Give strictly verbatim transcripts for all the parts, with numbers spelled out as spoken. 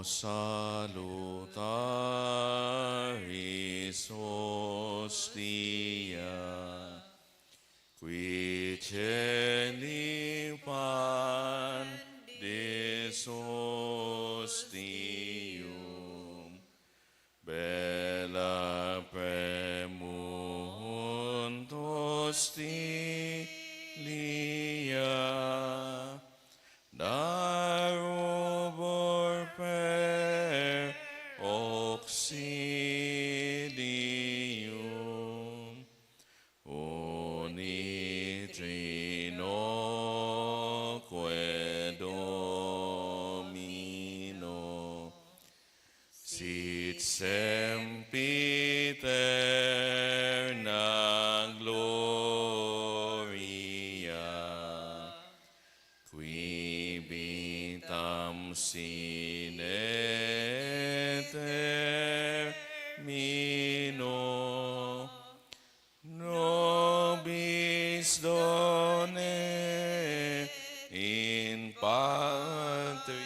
Salutaris hostia, qui celi pandis hostium, bella premunt hostilia, darubor per auxilium, uni trinoque Domino, sit sempiterna gloria, qui vitam sine termino, nobis done in patria.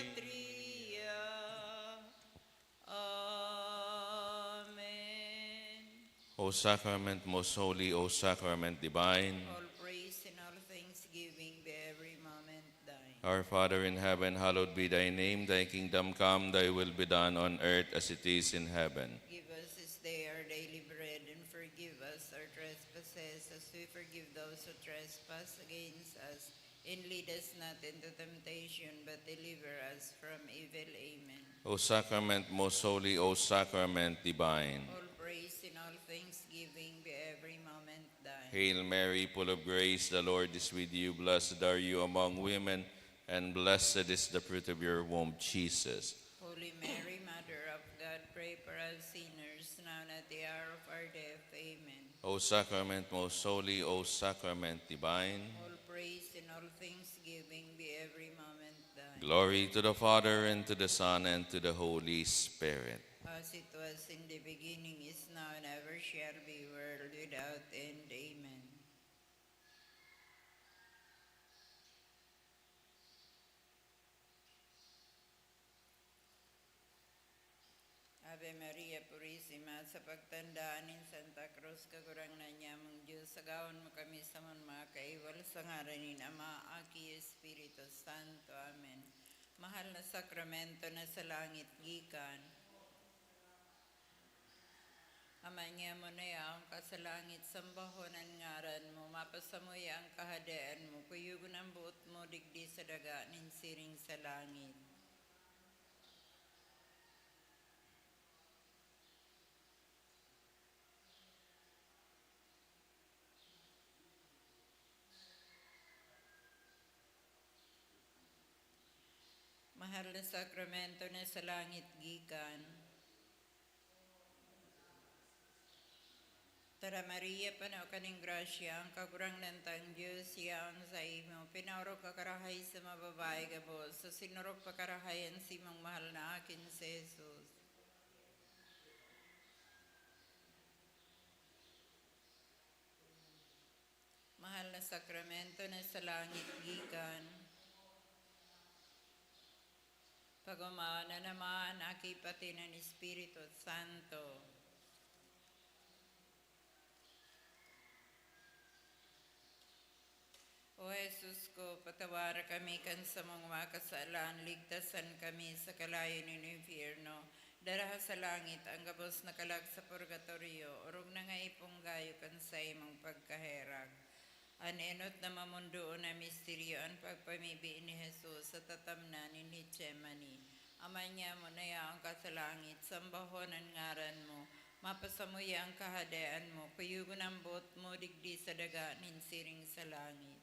Amen. O sacrament most holy, O sacrament divine. All praise and all thanksgiving be every moment thine. Our Father in heaven, hallowed be thy name. Thy kingdom come, thy will be done on earth as it is in heaven. Give us this day our daily bread, and forgive us our trespasses, as we forgive those who trespass against us. And lead us not into temptation, but deliver us from evil. Amen. O sacrament most holy, O sacrament divine. All praise and all thanksgiving be every moment thine. Hail Mary, full of grace, the Lord is with you. Blessed are you among women, and blessed is the fruit of your womb, Jesus. Holy Mary, Mother of God, pray for us sinners, now and at the hour of our death. Amen. O sacrament most holy, O sacrament divine. All praise and all thanksgiving be every moment thine. Glory to the Father, and to the Son, and to the Holy Spirit. As it was in the beginning, is now, and ever shall be, world without end. Amen. Ave Maria Purisima, sa pagtanda nin Santa Cruz, Kagurangnan nyamong Dios, sagahon mo kami sa mga kaiwal, sa ngaran nin Ama, Aki, Espiritu Santo. Amen. Mahal na sakramento na sa langit gikan. Ama nyamo na yaon ka sa langit, sambahon an ngaran mo, mapasamuya an kahadean mo, kuyogon an boot mo digdi sa daga nin siring sa langit. Mahal na sakramento na sa langit gikan. Tara, Maria, pano ka nin grasya, ang Kagurangnan tang Dios yaon saimo. Pinaorog ka karahay sa mga babayi gabos, asin orog pa karahay an simong mahal na aki na si Jesus. Mahal na sakramento na sa langit gikan. Pag-omawan an Ama, an Aki, pati an Espiritu Santo. O Jesus ko, patawara kami kan samong mga kasalan, ligtasan kami sa kalayo nin impyerno, daraha sa langit an gabos na kalag sa purgatorio, orog na nga iponggayo kan saimong pagkaherak. An enot na mamondoon na misteryo, an pagpamibi ni Jesus sa tatamnan nin Getsemani. Ama nyamo na yaon ka sa langit, sambahon an ngaran mo, mapasamuya an kahadean mo, kuyogon an boot mo digdi sa daga nin siring sa langit.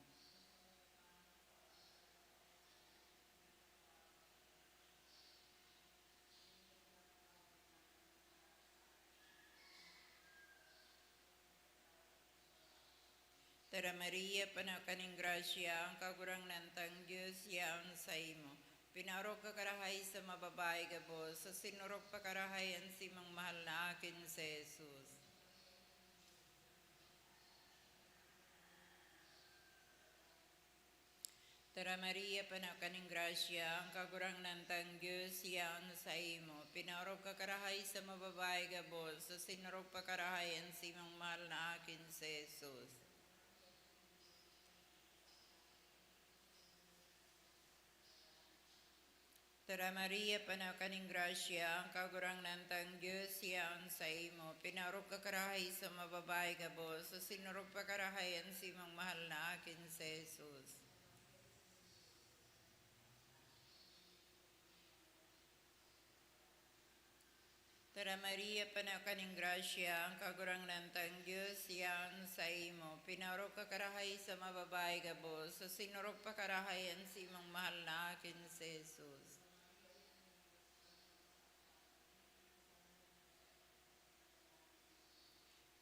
Tara, Maria, pano ka nin grasya, ang Kagurangnan tang Dios yaon saimo. Pinaorog ka karahay sa mga babayi gabos, asin orog pa karahay an simong mahal na aki na si Jesus. Tara, Maria, pano ka nin grasya, ang Kagurangnan tang Dios yaon saimo. Pinaorog ka karahay sa mga babayi gabos, asin orog pa karahay an simong mahal na aki, si Jesus. Tara, Maria, pano ka nin grasya, ang Kagurangnan tang Dios yaon saimo. Pinaorog ka karahay sa mga babayi gabos, asin orog pa karahay an simong mahal na aki, si Jesus. Tara, Maria, pano ka nin grasya, ang Kagurangnan tang Dios yaon saimo. Pinaorog ka karahay sa mga babayi gabos, asin orog pa karahay an simong mahal na aki, si Jesus.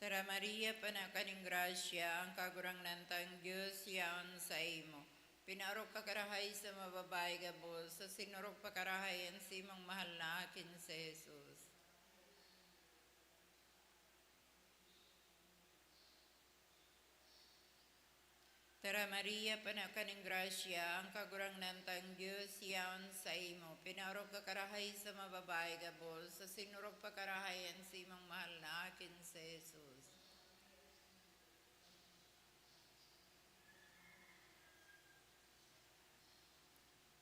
Tara, Maria, pano ka nin grasya, ang Kagurangnan tang Dios yaon saimo. Pinaorog ka karahay sa mga babayi gabos, asin orog pa karahay an simong mahal na aki, si Jesus. Tara, Maria, pano ka nin grasya, ang Kagurangnan tang Dios yaon saimo. Pinaorog ka karahay sa mga babayi gabos, asin orog pa karahay an simong mahal na aki, si Jesus.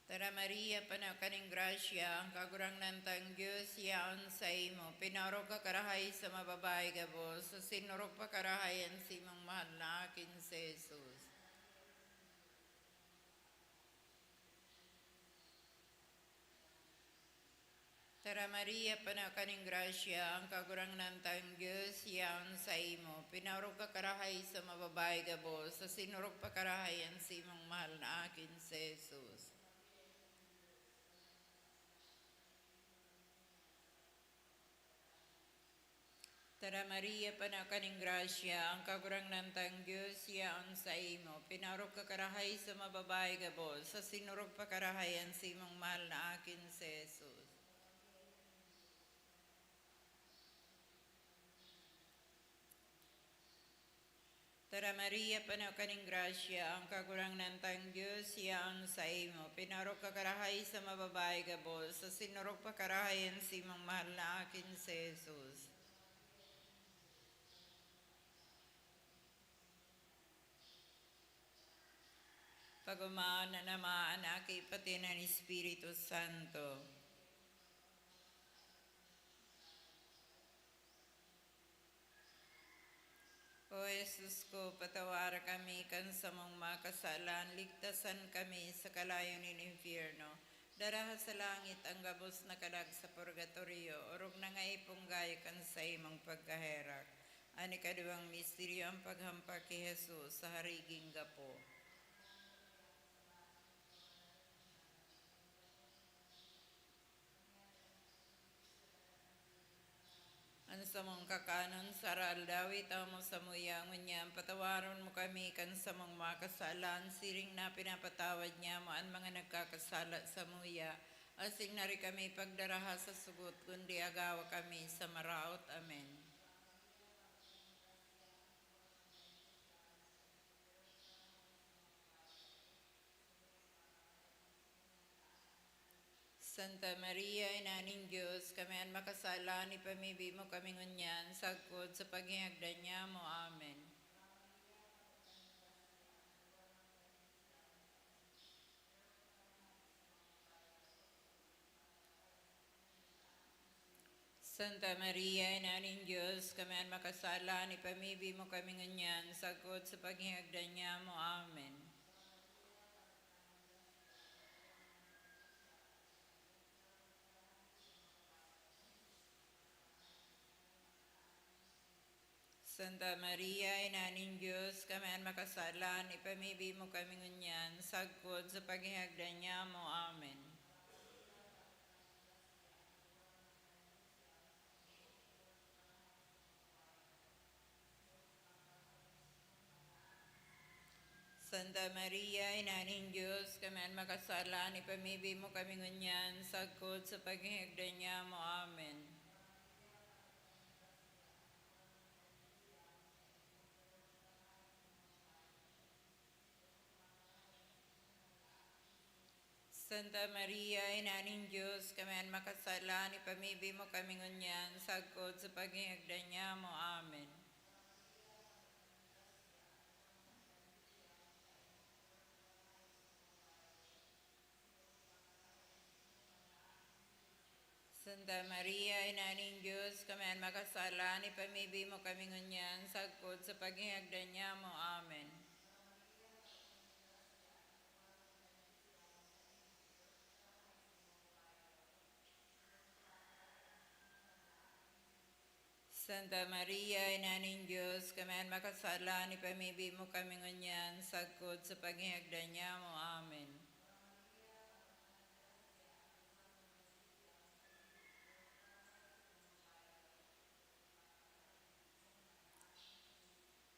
Tara, Maria, pano ka nin grasya, ang Kagurangnan tang Dios yaon saimo. Pinaorog ka karahay sa mga babayi gabos, asin orog pa karahay an simong mahal na aki, si Jesus. Tara, Maria, pano ka nin grasya, ang Kagurangnan tang Dios yaon saimo. Pinaorog ka karahay sa mga babayi gabos, asin orog pa karahay an simong mahal na aki, si Jesus. Tara, Maria, pano ka nin grasya, ang Kagurangnan tang Dios yaon saimo. Pinaorog ka karahay sa mga babayi gabos, asin orog pa karahay an simong mahal na aki, si Jesus. Tara, Maria, pano ka nin grasya, ang Kagurangnan tang Dios yaon saimo. Pinaorog ka karahay sa mga babayi gabos, asin orog pa karahay an simong mahal na aki, si Jesus. Pag-omaon an Ama, an Aki, pati an Espiritu Santo. O Jesus ko, patawara kami kan samong mga kasalan, ligtasan kami sa kalayo nin impyerno. Daraha sa langit an gabos na kalag sa purgatorio, orog na nga ipunggayo kan saimong pagkaherak. An ikaduwang misteryo, an paghampak ki Jesus sa hariging gapo. An samong kakanon sa araldaw, itao mo samuya ngunyan. Patawaron mo kami kan samong mga kasalan, siring na pinapatawad niamo an mga nagkakasala samuya. Asin dai kami pagdaraha sa sugot, kundi agawa kami sa maraot. Amen. Santa Maria, Ina nin Dios, kami an makasalan, ipamibi mo kami ngunyan, sagkod sa paghihagdan niamo. Amen. Santa Maria, Ina nin Dios, kami an makasalan, ipamibi mo kami ngunyan, sagkod sa paghihagdan niamo. Amen. Santa Maria, Ina nin Dios, kami an makasalan, ipamibi mo kami ngunyan, sagkod sa paghihagdan niamo. Amen. Santa Maria, Ina nin Dios, kami an makasalan, ipamibi mo kami ngunyan, sagkod sa paghihagdan niamo. Amen. Santa Maria, Ina nin Dios, kami an makasala, ipamibi mo kami ngunyan, sagkod sa paghihagdan nyamo. Amen. Santa Maria, Ina nin Dios, kami an makasala, ipamibi mo kami ngunyan, sagkod sa paghihagdan nyamo. Amen. Santa Maria, Ina nin Dios, kami an makasala, ipamibi mo kami ngunyan, sagkod sa paghihagdan nyamo. Amen.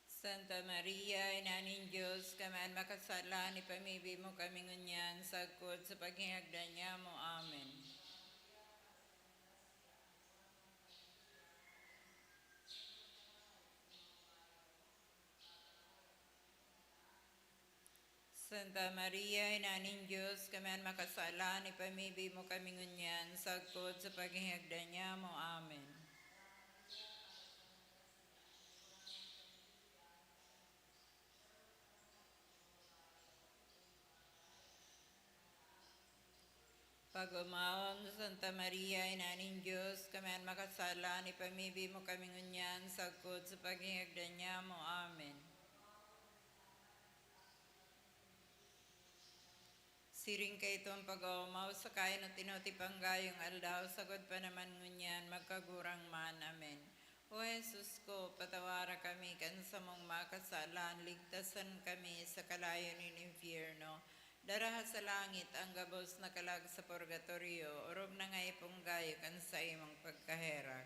Santa Maria, Ina nin Dios, kami an makasala, ipamibi mo kami ngunyan, sagkod sa paghihagdan nyamo. Amen. Santa Maria, Ina nin Dios, kami an makasala, ipamibi mo kami ngunyan, sagkod sa paghihagdan nyamo. Amen. Pag-omawon, Santa Maria, Ina nin Dios, kami an makasala, ipamibi mo kami ngunyan, sagkod sa paghihagdan nyamo. Amen. Siring kaitong pag-oomaw sa kainot-inoti panggayong aldaw, sagkod pa naman ngunyan, magkagurang man. Amen. O Jesus ko, patawara kami kan samong mga kasalan, ligtasan kami sa kalayo nin impyerno. Daraha sa langit ang gabos na kalag sa purgatorio, orog na nga ipunggayo kan saimong pagkaherak.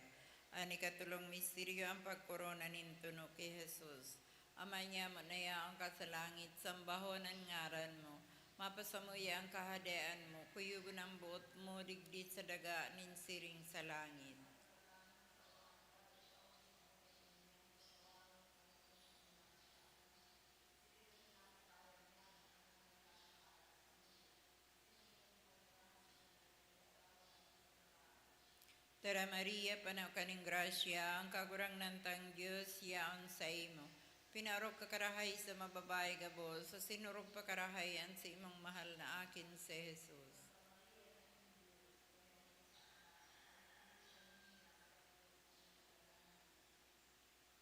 An ikatulong misteryo, ang pagkorona nin tunok ki Jesus. Ama nyamo na yaon ka sa langit, sambahon an ngaran mo. Mapasamuya an kahadean mo, kuyogon an boot mo digdi sa daga nin siring sa langit. Tara, Maria, pano ka nin grasya, ang Kagurangnan tang Dios yaon saimo. Pinaorog ka karahay sa mga babayi gabos, asin orog pa karahay an saimong mahal na akin, si Jesus.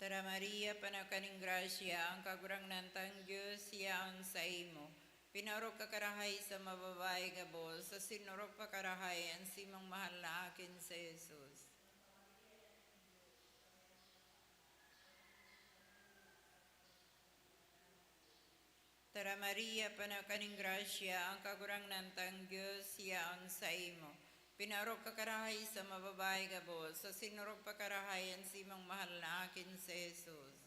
Tara, Maria, pano ka nin grasya, ang Kagurangnan tang Dios yaon saimo. Pinaorog ka karahay sa mga babayi gabos, asin orog pa karahay an saimong mahal na akin, si Jesus. Tara, Maria, pano ka nin grasya, ang Kagurangnan tang Dios yaon saimo. Pinaorog ka karahay sa mga babayi gabos, asin orog pa karahay an saimong mahal na akin, si Jesus.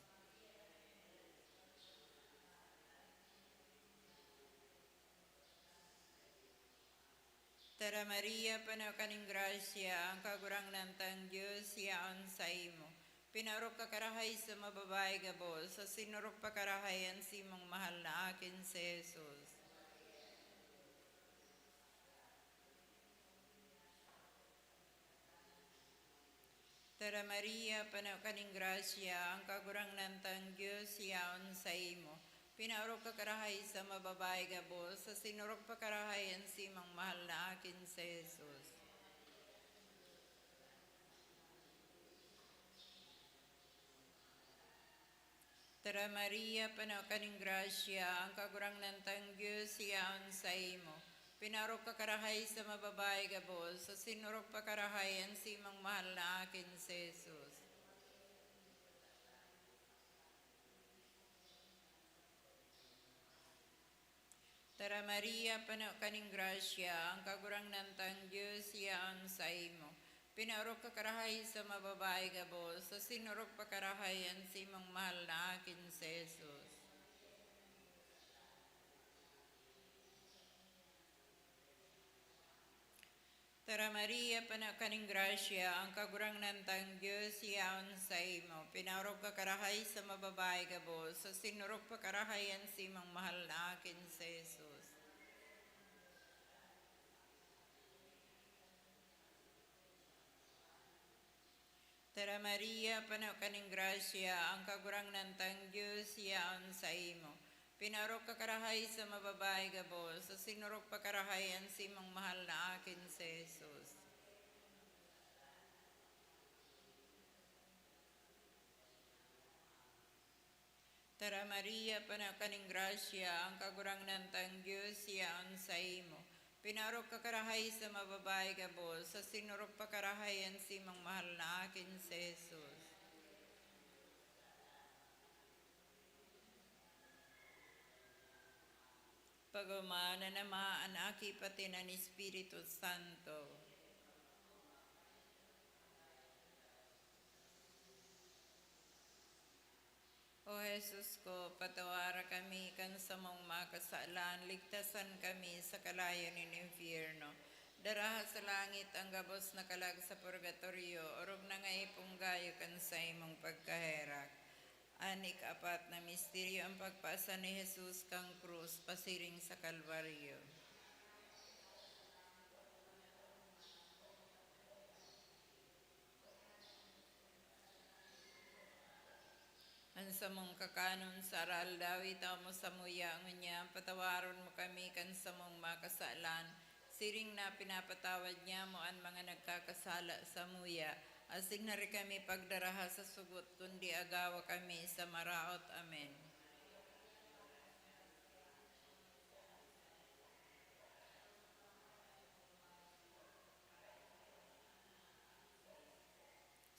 Tara, Maria, pano ka nin grasya, ang Kagurangnan tang Dios yaon saimo. Pinaorog ka karahay sa mga babayi gabos, asin orog pa karahay an saimong mahal na akin, si Jesus. Tara, Maria, pano ka nin grasya, ang Kagurangnan tang Dios yaon saimo. Pinaorog ka karahay sa mga babayi gabos, asin orog pa karahay an saimong mahal na akin, si Jesus. Tara, Maria, pano ka nin grasya, ang Kagurangnan tang Dios yaon saimo. Pinaorog ka karahay sa mga babayi gabos, asin orog pa karahay an saimong mahal na akin, si Jesus. Tara, Maria, pano ka nin grasya, ang Kagurangnan tang Dios yaon saimo. Pinaorog ka karahay sa mga babayi gabos, asin orog pa karahay an saimong mahal na akin, si Jesus. Tara, Maria, pano ka nin grasya, ang Kagurangnan tang Dios yaon saimo. Pinaorog ka karahay sa mga babayi gabos, asin orog pa karahay an saimong mahal na akin, si Jesus. Tara, Maria, pano ka nin grasya, ang Kagurangnan tang Dios yaon saimo. Pinaorog ka karahay sa mga babayi gabos, asin orog pa karahay an simong mahal na akin, si Jesus. Tara, Maria, pano ka nin grasya, ang Kagurangnan tang Dios yaon saimo. Pinaorog ka karahay sa mga babayi gabos, asin orog pa karahay an simong mahal na akin, si Jesus. Pag-oma, an Ama, an Aki, pati an Espiritu Santo. O Jesus ko, patawara kami kan samong mga kasalan, ligtasan kami sa kalayo nin impyerno. Daraha sa langit an gabos na kalag sa purgatorio, orog na ngaya ipunggayo kan saimong pagkaherak. An ikaapat na misteryo, an pagpaasan ni Jesus kan krus pasiring sa Kalbaryo. An samong kakanon sa aroaldaw, itao mo samuya ngunyan. Patawaron mo kami kan samong mga kasalan, siring na pinapatawad nyamo an mga nagkakasala samuya. Asin dai kami pagdaraha sa sugot, kundi agawa kami sa maraot. Amen.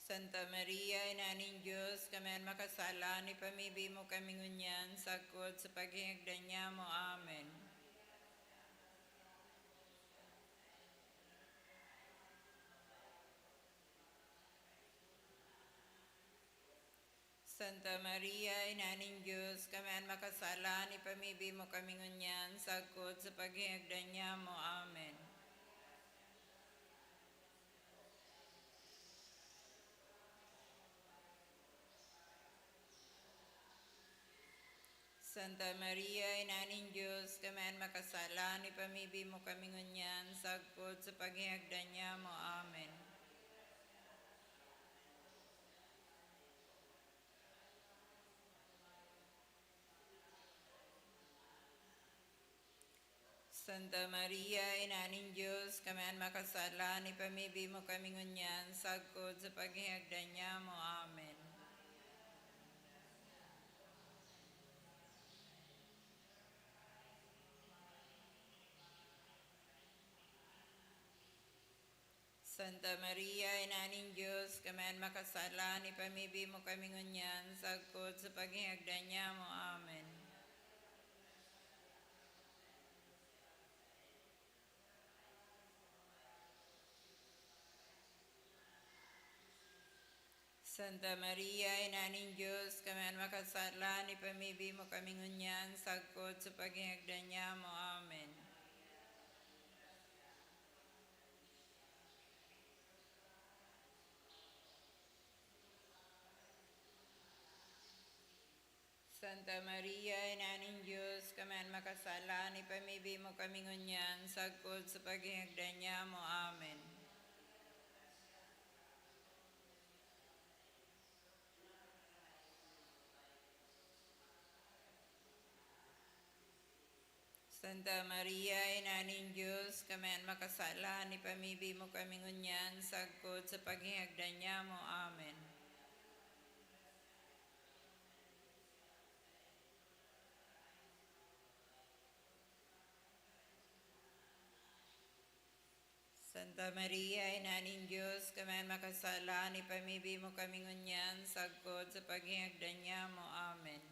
Santa Maria, Ina nin Dios, kami an makasalan, ipamibi mo kami ngunyan, sagkod sa paghihingagdan nyamo. Amen. Santa Maria, Ina nin Dios, kami an makasalan, ipamibi mo kami ngunyan, sagkod sa paghihingagdan nyamo. Amen. Santa Maria, Ina nin Dios, kami an makasalan, ipamibi mo kami ngunyan, sagkod sa paghihingagdan nyamo. Amen. Santa Maria, Ina nin Dios, kami an makasalan, ipamibi mo kami ngunyan, sagkod sa paghihingagdan nyamo. Amen. Santa Maria, Ina nin Dios, kami an makasalan, ipamibi mo kami ngunyan, sagkod sa paghihingagdan nyamo. Amen. Santa Maria, Ina nin Dios, kami an makasalan, ipamibi mo kami ngunyan, sagkod sa paghihingagdan nyamo. Amen. Santa Maria, Ina nin Dios, kami an makasalan, ipamibi mo kami ngunyan, sagkod sa paghihingagdan nyamo. Amen. Santa Maria, Ina nin Dios, kami an makasalan, ipamibi mo kami ngunyan, sagkod sa paghihingagdan nyamo. Amen. Santa Maria, Ina nin Dios, kami an makasalan, ipamibi mo kami ngunyan, sagkod sa paghihingagdan nyamo. Amen.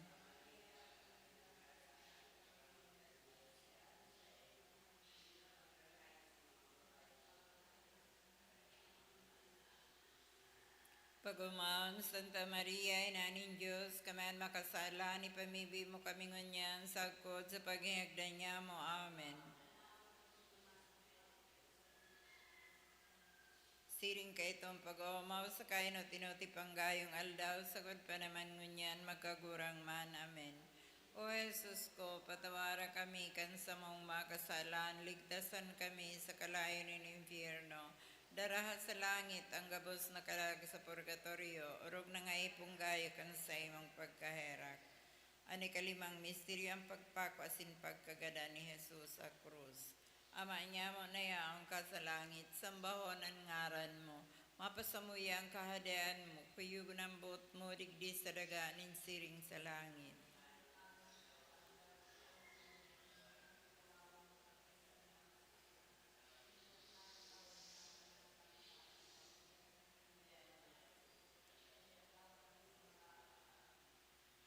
Pag-omawon, Santa Maria, Ina nin Dios, kami an makasalan, ipamibi mo kami ngunyan, sagkod sa paghihingagdan nyamo. Amen. Siring kaitong pag-oomaw sa kainot-inoti panggayong aldaw, sagkod pa naman ngunyan, magkagurang man. Amen. O Jesus ko, patawara kami kan samong mga kasalan, ligtasan kami sa kalayo nin impyerno. Daraha sa langit ang gabos na kalag sa purgatorio, orog na nga ipunggayo kan saimong pagkaherak. An ikalimang misteryo, ang pagpako asin pagkagadan ni Jesus sa krus. Ama nyamo na yaon ka sa langit, sambahon an ngaran mo. Mapasamuya an kahadean mo, kuyogon an boot mo digdi sa daga nin siring sa langit.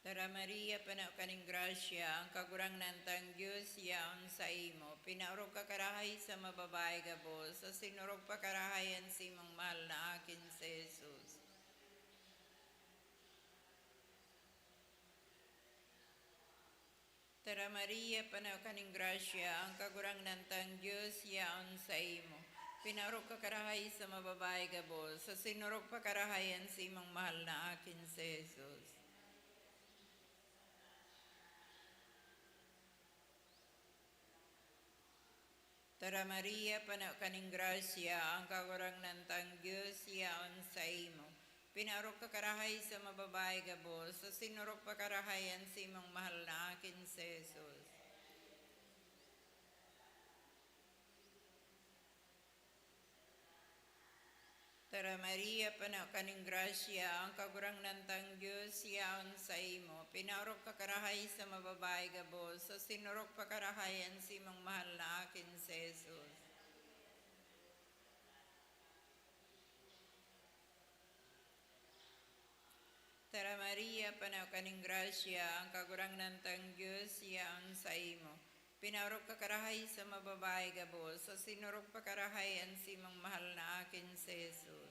Tara, Maria, pano ka nin grasya, ang Kagurangnan tang Dios yaon saimo. Pinaorog ka karahay sa mga babayi gabos, asin orog pa karahay an simong mahal na aki na si Jesus. Tara, Maria, pano ka nin grasya, ang Kagurangnan tang Dios yaon saimo. Pinaorog ka karahay sa mga babayi gabos, asin orog pa karahay an simong mahal na aki na si Jesus. Tara, Maria, pano ka nin grasya, ang Kagurangnan tang Dios yaon saimo. Pinaorog ka karahay sa mga babayi gabos, asin orog pa karahay an simong mahal na aki na si Jesus. Tara, Maria, pano ka nin grasya, ang Kagurangnan tang Dios yaon saimo. Pinaorog ka karahay sa mga babayi gabos, asin orog pa karahay an simong mahal na aki na si Jesus. Tara, Maria, pano ka nin grasya, ang Kagurangnan tang Dios yaon saimo. Pinaorog ka karahay sa mga babayi gabos, asin orog pa karahay an simong mahal na aki na si Jesus.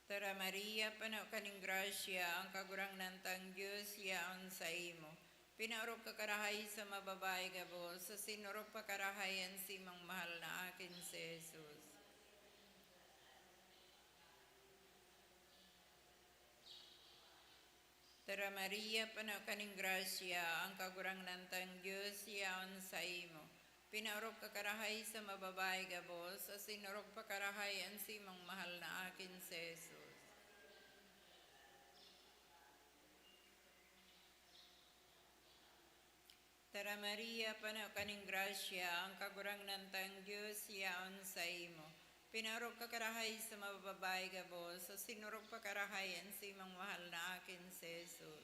Tara, Maria, pano ka nin grasya, ang Kagurangnan tang Dios yaon saimo. Pinaorog ka karahay sa mga babayi gabos, asin orog pa karahay an simong mahal na aki na si Jesus. Tara, Maria, pano ka nin grasya, ang Kagurangnan tang Dios yaon saimo. Pinaorog ka karahay sa mga babayi gabos, asin orog pa karahay an simong mahal na aki na si Jesus. Tara, Maria, pano ka nin grasya, ang Kagurangnan tang Dios yaon saimo. Pinaorog ka karahay sa mga babayi gabos, asin orog pa karahay an simong mahal na aki na si Jesus.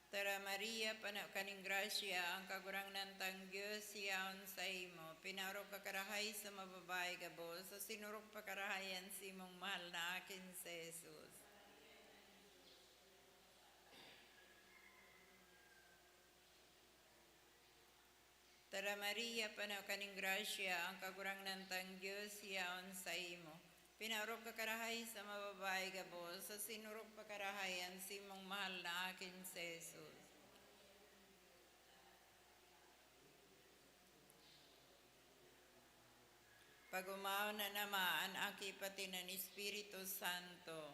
Tara, Maria, pano ka nin grasya, ang Kagurangnan tang Dios yaon saimo. Pinaorog ka karahay sa mga babayi gabos, asin orog pa karahay an simong mahal na aki na si Jesus. Tara, Maria, pano ka nin grasya, ang Kagurangnan tang Dios yaon saimo. Pinaorog ka karahay sa mga babayi gabos, asin orog pa karahay an simong mahal na aki na si Jesus. Pag-omawon an Ama, an Aki, pati an Espiritu Santo.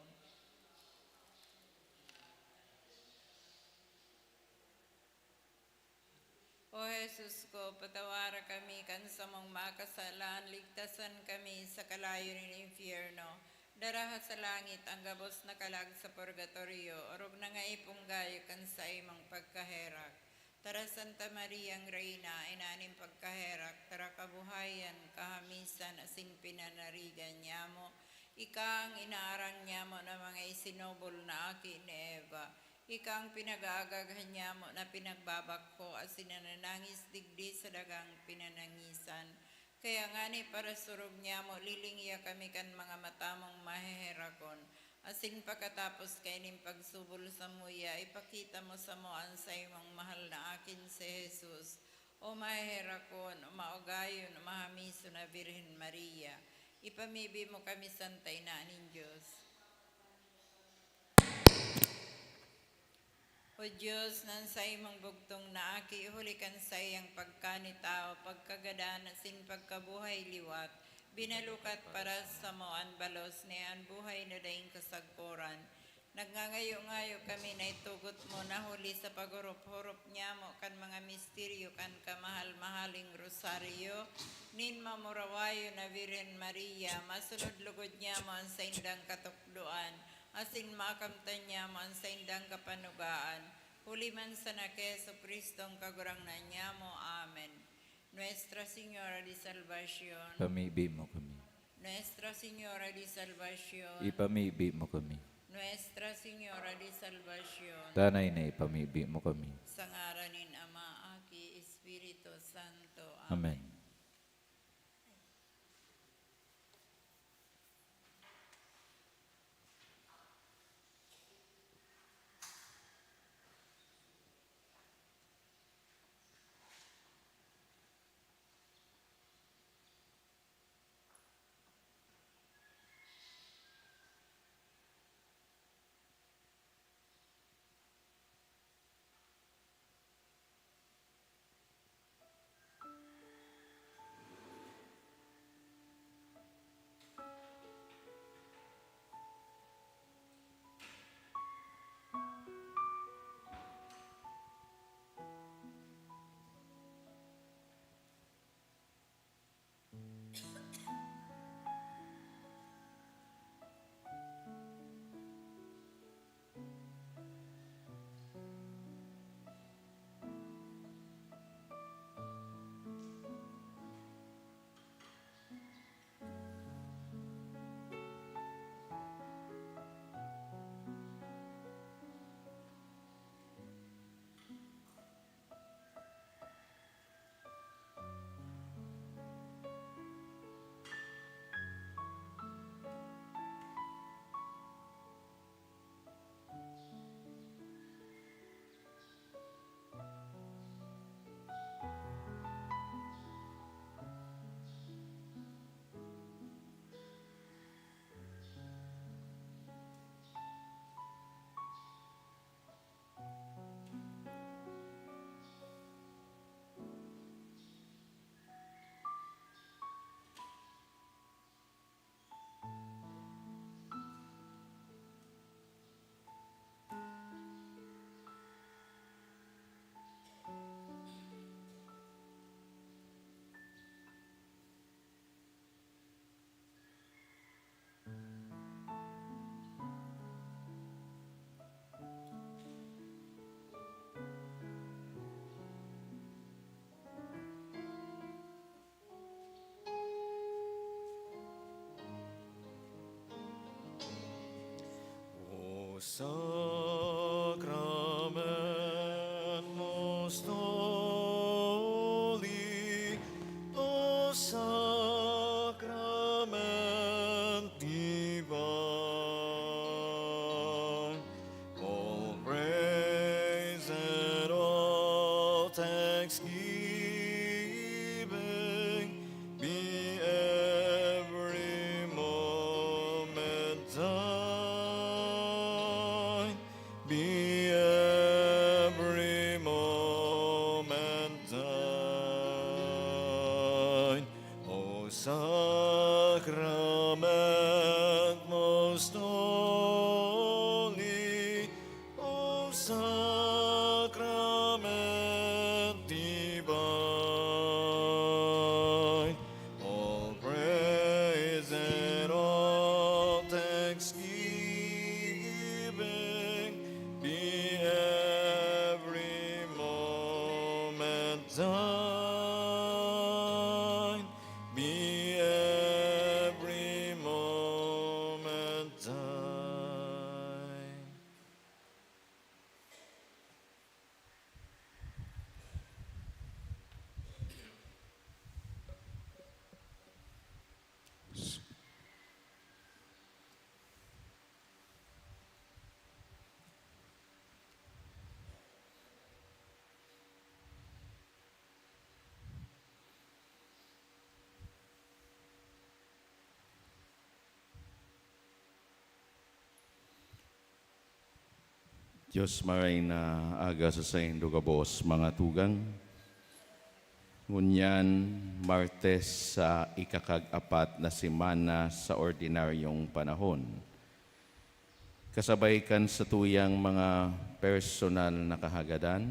O Jesus ko, patawara kami kan samong mga kasalan, ligtasan kami sa kalayo nin impyerno. Daraha sa langit ang gabos na kalag sa purgatorio, orog na nga ipunggayo kan saimong pagkaherak. Tara, Santa Maria, ang Reina, ina nin pagkaherak, tara, kabuhayan, kahamisan, asin pinanarigan nyamo. Ika ang inaarang nyamo na mga isinubol na aki ni Eva. Ika ang pinag-aagaghan nyamo na pinagbabakho asin nananangis digdi sa dagang pinanangisan. Kaya ngani, parasurog nyamo, lilingiya kami kan mga mata mong maheherakon, asin pakatapos kaining pagsubol samuya, ipakita mo samo an saimong mahal na aki na si Jesus. O maheherakon, o maugayon, o mahamiso na Birhen Maria, ipamibi mo kami, Santa Ina nin Dios. O Dios, na an saimong bugtong na Aki, huli kan saiyang pagkanitawo, pagkagadan, asin pagkabuhay liwat, Binalukat para samo an balos ni an buhay na daing kasagkoran. Nagngangayo-ngayo kami na itugot mo na huli sa paghurup-hurup nyamo kan mga misteryo kan kamahal-mahaling Rosaryo nin mamurawayon na Birhen Maria, masunod lugod nyamo an saindang katukdoan, asin makamtan nyamo an saindang kapanugaan, huli man sana ki Jesu-Cristo an Kagurangnan nyamo. Amen. Nuestra Señora de Salvacion. Pamibi mo kami. Nuestra Señora de Salvacion. Ipamibi mo kami. Nuestra Señora de Salvacion. Danay na ipamibi mo kami. Sa ngaran nin Ama, Aki, Espiritu Santo. Amen. Amen. O sacrament most holy, O sacrament divine, all praise and all thanksgiving be every moment thine, be every moment thine. O sacrament most holy, O sacrament divine, all praise and all thanksgiving be every moment thine, be every moment thine. Dios, maray na aga sa saindo gabos, mga tugang. Ngunyan, Martes sa ikakag-apat na semana sa ordinaryong panahon, kasabay kan satuyang mga personal na kahagadan,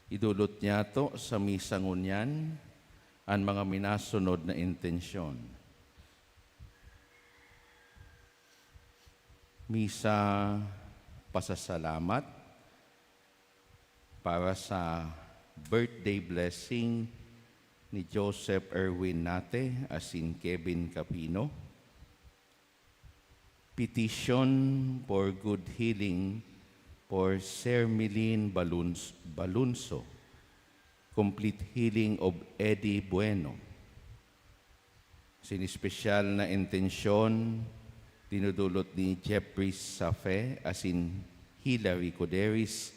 idulot niyato sa misa ngunyan an mga minasunod na intensyon: misa pasasalamat para sa birthday blessing ni Joseph Erwin Nate asin Kevin Capino, petition for good healing for Sir Milin Baluns-, Balunso, complete healing of Eddie Bueno. Asin espesyal na intensyon, dinudulot ni Jeffrey Safe asin Hilary Coderis,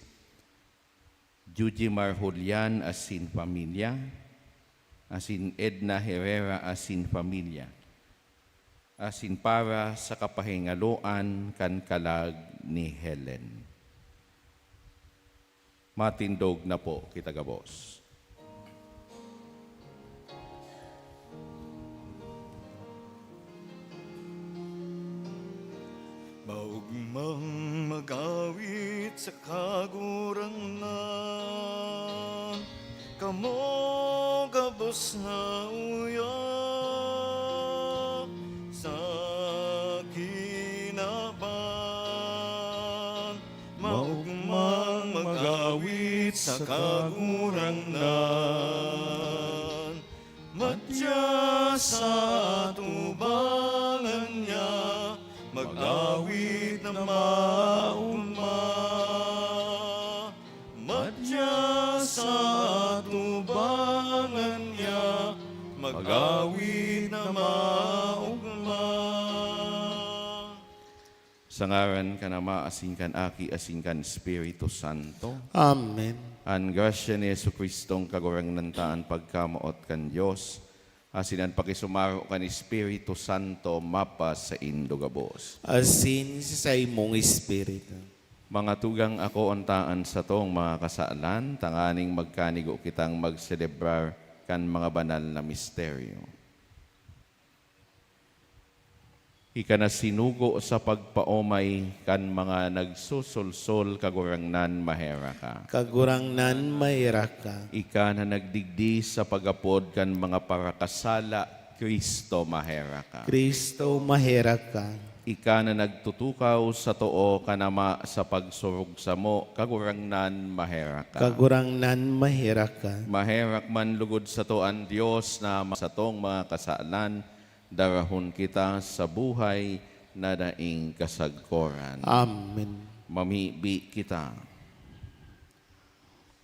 Jujimar Julian asin pamilya, asin Edna Herrera asin pamilya, asin para sa kapahingaloan kan kalag ni Helen. Matindog na po kita gabos. Maogmang mag-awit sa Kagurangnan, kamo gabos na uya sa kinaban. Maogmang mag-awit sa Kagurangnan, madya sa atubangan niya, mag-awit na maogma. Madya sa atubangan niya, mag-awit na maogma. Sa ngaran kan Ama, asin kan Aki, asin kan Espiritu Santo. Amen. An grasya ni Jesu-Cristong Kagurangnan ta, an pagkamoot kan Dios, asin an pakisumaro kan Espiritu Santo mapasaindo gabos. Asin sa saimong espiritu. Mga tugang, akoon ta an satong mga kasalan, tanganing magkanigo kitang magselebrar kan mga banal na misteryo. Ika na sinugo sa pagpaomay kan mga nagsusulsol, Kagurangnan, maherak ka. Kagurangnan, maherak ka. Ika na nagdigdi sa pag-apod kan mga parakasala, Cristo, maherak ka. Cristo, maherak ka. Ika na nagtutukaw sa too kan Ama sa pagsurog samo, Kagurangnan, maherak ka. Kagurangnan, maherak ka. Maherak man lugod sato an Dios na ma-, satong mga kasalan, darahon kita sa buhay na daing kasagkoran. Amen. Mamibi kita.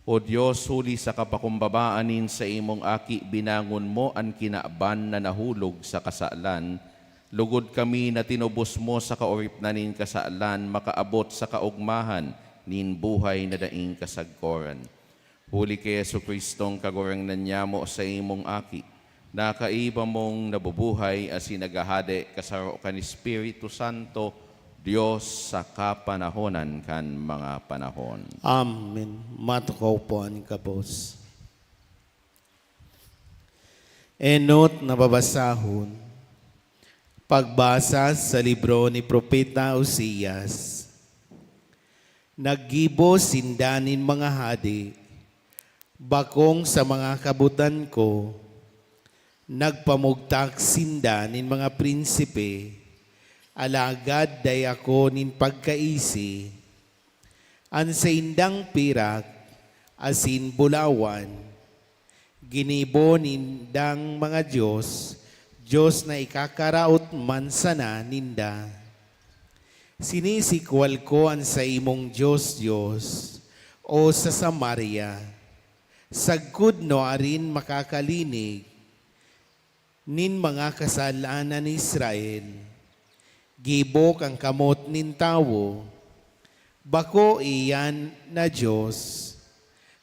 O Dios, huli sa kapakumbabaan nin saimong Aki, binangon mo an kinaban na nahulog sa kasalan, lugod kami na tinubos mo sa kaoripnan nin kasalan makaabot sa kaogmahan nin buhay na daing kasagkoran. Huli ki Jesu-Cristong Kagurangnan nyamo, saimong Aki, na kaiba mong nabubuhay asin naghahade kasaro kan Espiritu Santo, Dios sa kapanahonan kan mga panahon. Amen. Matukaw po an gabos. Enot na babasahon. Pagbasa sa libro ni Propeta Oseas. Naggibo sinda nin mga hade, bakong sa mga kabotan ko. Nagpamugtak sinda nin mga prinsipe, alagad dai ako nin pagkaisi. An saindang pirak asin bulawan, ginibo nindang mga dios, dios na ikakaraot man sana ninda. Sinisikwal ko an saimong Dios-dios, o sa Samaria, sagkod nuarin makakalinig nin mga kasalanan ni Israel. Gibo kan kamot nin tawo, bako iyan na Dios.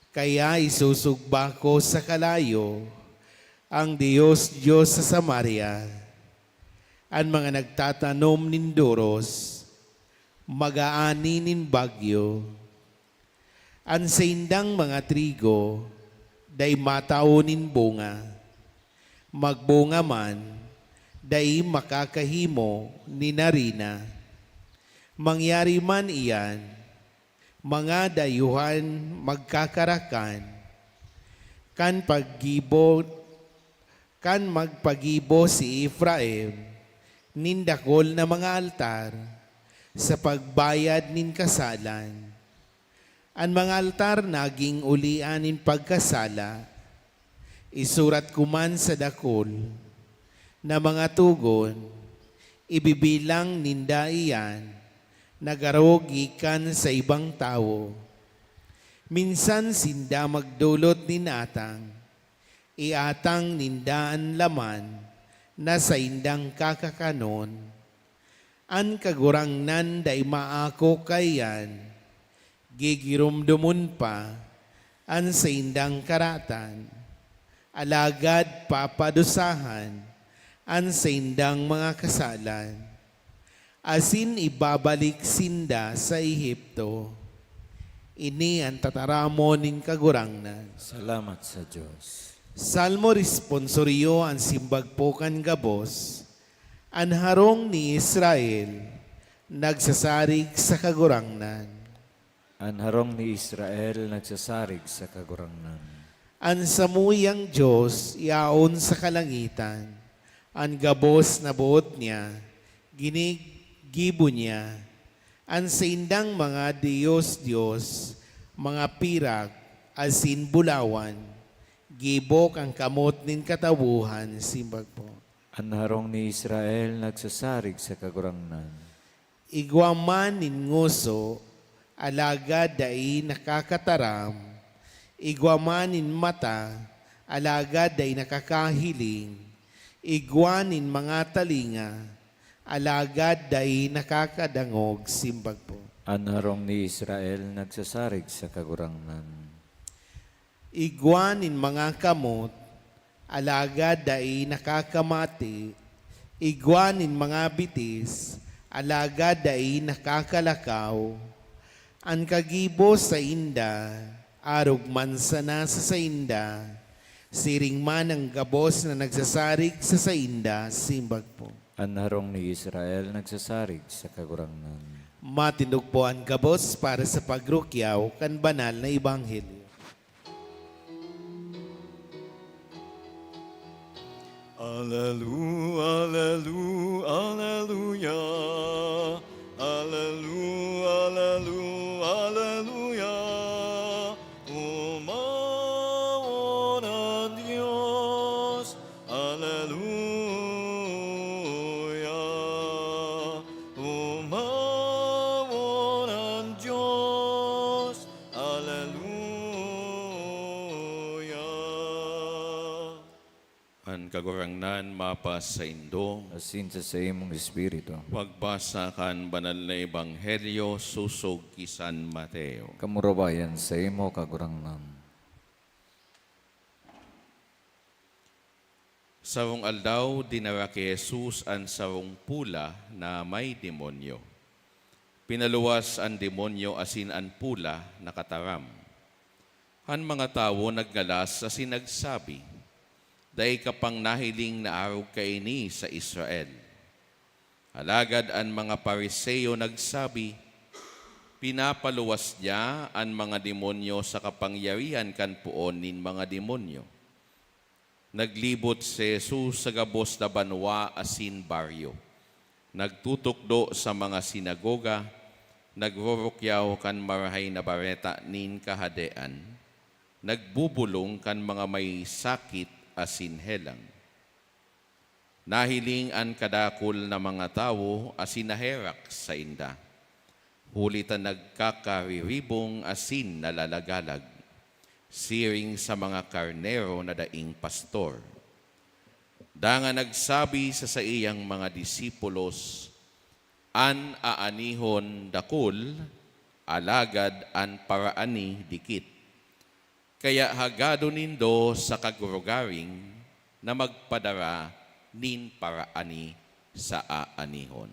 Kaya isusugba ko sa kalayo ang Dios-dios sa Samaria. An mga nagtatanom nin doros, mag-aani nin bagyo. An saindang mga trigo, dai matao nin bunga. Magbunga man, dai makakahimo nin arina. Mangyari man iyan, mga dayuhan magkakarakan. Kan paggibo, kan magpagibo si Efraim nin dakul na mga altar sa pagbayad nin kasalan, an mga altar naging ulian nin pagkasala. Isurat ko man sa dakul na mga togon, ibibilang ninda iyan na garo gikan sa ibang tawo. Minsan sinda magdolot nin atang, iatang ninda an laman na saindang kakakanon. An Kagurangnan dai maako kaiyan, gigiromdomon pa an saindang karatan, alagad papadusahan an saindang mga kasalan, asin ibabalik sinda sa Ehipto. Ini an tataramon nin Kagurangnan. Salamat sa Dios. Salmo responsorio. An simbag po kan gabos, an harong ni Israel nagsasarig sa Kagurangnan. An harong ni Israel nagsasarig sa Kagurangnan. An samuyang Dios yaon sa kalangitan, an gabos na boot niya, ginigibo niya. An saindang mga dios-dios, mga pirak, asin bulawan, gibo kan kamot nin katawohan. Simbag po. An harong ni Israel nagsasarig sa Kagurangnan. Igwa man nin ngoso, alagad dai nakakataram. Igwa man nin mata, alagad dai nakakahiling. Igwa nin mga talinga, alagad dai nakakadangog. Simbag po. An harong ni Israel nagsasarig sa Kagurangnan. Igwa nin mga kamot, alagad dai nakakamati. Igwa nin mga bitis, alagad dai nakakalakaw. An kagibo sainda, arog man sana sa sainda, siring man an gabos na nagsasarig sa sainda. Simbag po. An harong ni Israel nagsasarig sa Kagurangnan. Matindog po an gabos para sa pagrukyaw kan banal na ebanghelyo. Alelu, alelu, aleluya. Alelu, alelu, aleluya. Umawon an Dios. Aleluya. Umawon an Dios. Aleluya. An Kagurangnan mapasaindo. Asin sa saimong espiritu. Pagbasa kan Banal na Ebanghelyo sosog ki San Mateo. Kamurawayan saimo, Kagurangnan. Sarong aldaw, dinara ki Jesus an sarong pula na may demonyo. Pinaluwas an demonyo asin an pula nakataram. An mga tawo nagngalas asin nagsabi, "Dai ka pang nahiling na arog kaini sa Israel." Alagad an mga Fariseo nagsabi, "Pinapaluwas niya an mga demonyo sa kapangyarihan kan poon nin mga demonyo." Naglibot si Jesus sa gabos na banwa asin baryo. Nagtutukdo sa mga sinagoga, nagrurukyaw kan Marahay na Bareta nin Kahadean, nagbubolong kan mga may sakit asin helang. Nahiling an kadakul na mga tawo asin naherak sainda, huli ta nagkakariribong asin nalalagalag, siring sa mga karnero na daing pastor. Dangan nagsabi sa saiyang mga disipulos, "An aanihon dakul, alagad an paraani dikit. Kaya hagadon nindo sa kagurogaring na magpadara nin paraani sa aanihon.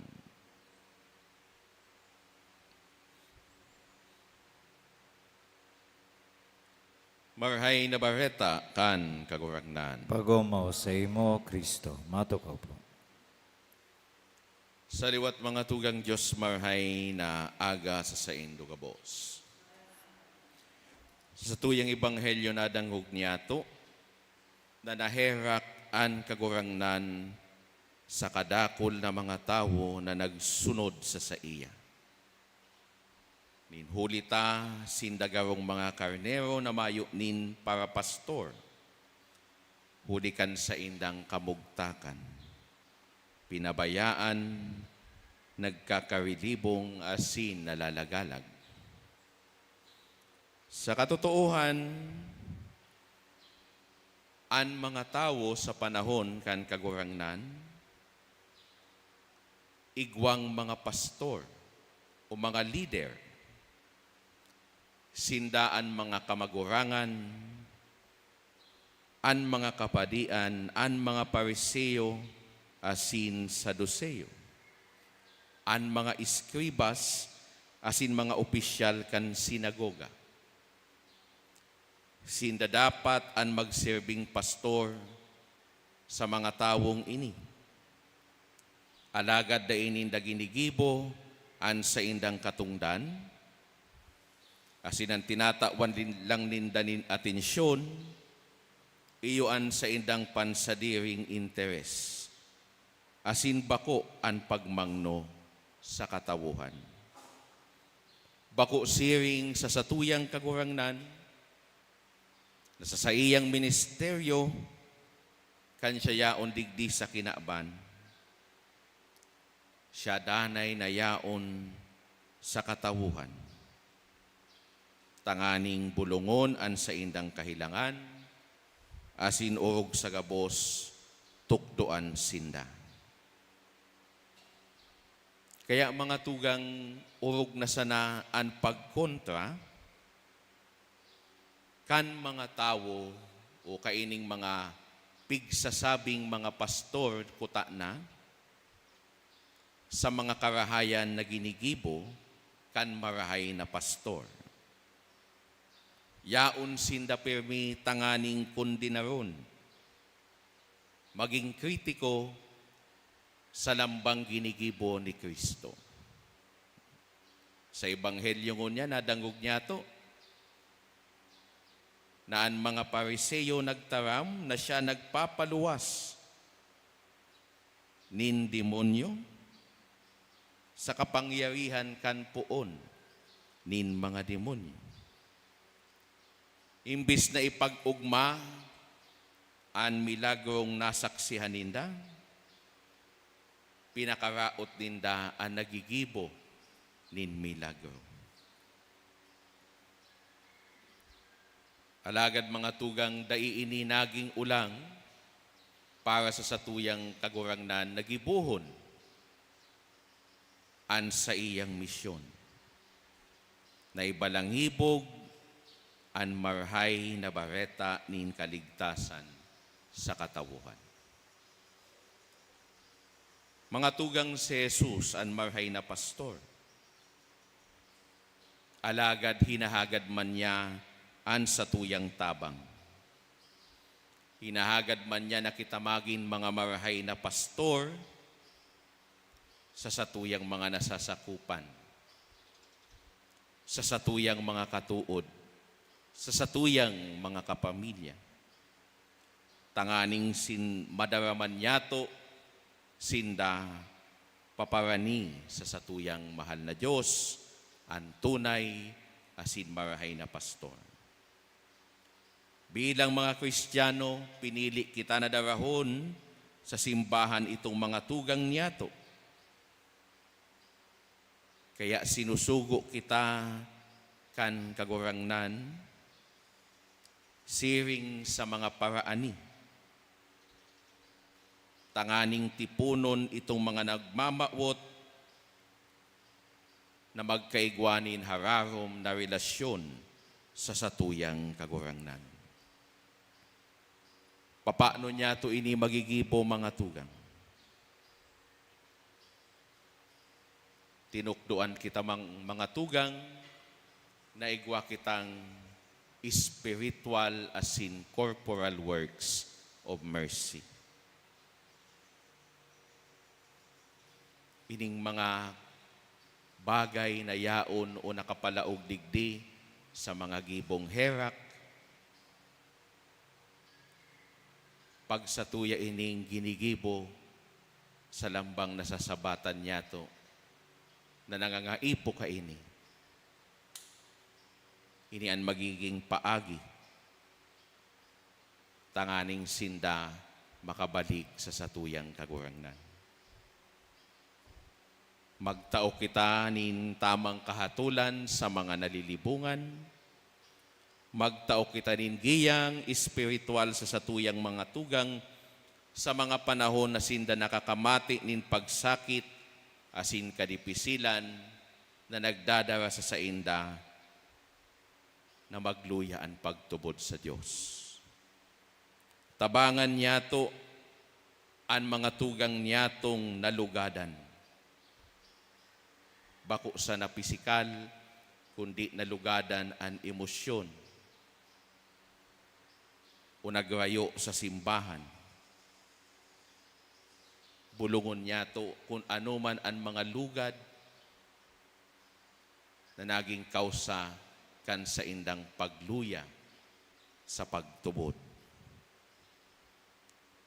Marahay na Bareta kan Kagurangnan. Pagomaw saimo, Cristo. Matukaw po. Sa liwat, mga tugang, Dios marahay na aga sa saindo gabos. Sa satuyang ebanghelyo, nadangog niyato na naherak an Kagurangnan sa kadakul na mga tawo na nagsunod sa saiya. Nin huli ta, sinda garong mga karnero na mayo nin parapastor, huli kan saindang kamugtakan, pinabayaan, nagkakarilibong asin nalalagalag. Sa katotoohan, an mga tawo sa panahon kan Kagurangnan, igwang mga pastor o mga lider. Sinda an mga kamagurangan, an mga kapadian, an mga Fariseo asin Saduceo, an mga eskribas asin mga opisyal kan sinagoga. Sinda dapat an magserbing pastor sa mga tawong ini. Alagad dai ninda ginigibo an saindang katongdan, asin an tinatawan din lang ninda nin atensyon, iyo an saindang pansadiring interes, asin bako an pagmangno sa katawohan. Bako siring sa satuyang Kagurangnan, na sa saiyang ministeryo, kan siya yaon digdi sa kinaban, siya danay na yaon sa katawohan, tanganing bolongon an saindang kahelangan, asin orog sa gabos tukdoan sinda. Kaya, mga tugang, orog na sana an pagkontra kan mga tawo o kaining mga pigsasabing mga pastor kutana sa mga karahayan na ginigibo kan marahay na pastor. Yaon sinda pirmi tanganing kondenaron, magin kritiko sa lambang ginigibo ni Cristo. Sa Ebanghelyo ngunyan, nadangog niyato na an mga Fariseo nagtaram na siya nagpapaluwas nin demonyo sa kapangyarihan kan poon nin mga demonyo. Imbes na ipag-ogma an milagrong nasaksihan ninda, pinakaraot ninda an naggigibo nin milagro. Alagad, mga tugang, dai ini nagin olang para sa satuyang Kagurangnan na gibohon an saiyang misyon, na ibalangibog an Marahay na Bareta nin kaligtasan sa katawohan. Mga tugang, si Jesus an marahay na pastor. Alagad hinahagad man niya an satuyang tabang. Hinahagad man niya na kita magin mga marahay na pastor sa satuyang mga nasasakupan, sa satuyang mga katood, sa satuyang mga kapamilya, tanganing sin madaraman niyato sinda paparani sa satuyang mahal na Dios, an tunay asin marahay na pastor. Bilang mga Kristiyano, pinili kita na darahon sa simbahan itong mga tugang niyato. Kaya sinusugo kita kan Kagurangnan, siring sa mga paraani, tanganing tiponon itong mga nagmamawot na magkaigwa nin hararom na relasyon sa satuyang Kagurangnan. Papaano niyato ini magigibo, mga tugang? Tinukdoan kita mang mga tugang na igwa kitang spiritual asin corporal works of mercy. Ining mga bagay na yaon o nakapalaog digdi sa mga gibong herak, pagsatuya ining ginigibo sa lambang nasasabatan niyato na nangangaipo kaini. Ini an magiging paagi tanganing sinda makabalik sa satuyang Kagurangnan. Magtao kita nin tamang kahatolan sa mga nalilibongan. Magtao kita nin giyang espiritual sa satuyang mga tugang sa mga panahon na sinda nakakamati nin pagsakit asin kadipisilan na nagdadara sa sainda na magluya an pagtubod sa Dios. Tabangan niyato an mga tugang niyatong nalugadan. Bako sana pisikal, kundi nalugadan an emosyon o nagrayo sa simbahan. Bulongon niyato kun ano man an mga lugad na naging kausa kan saindang pagluya sa pagtubod.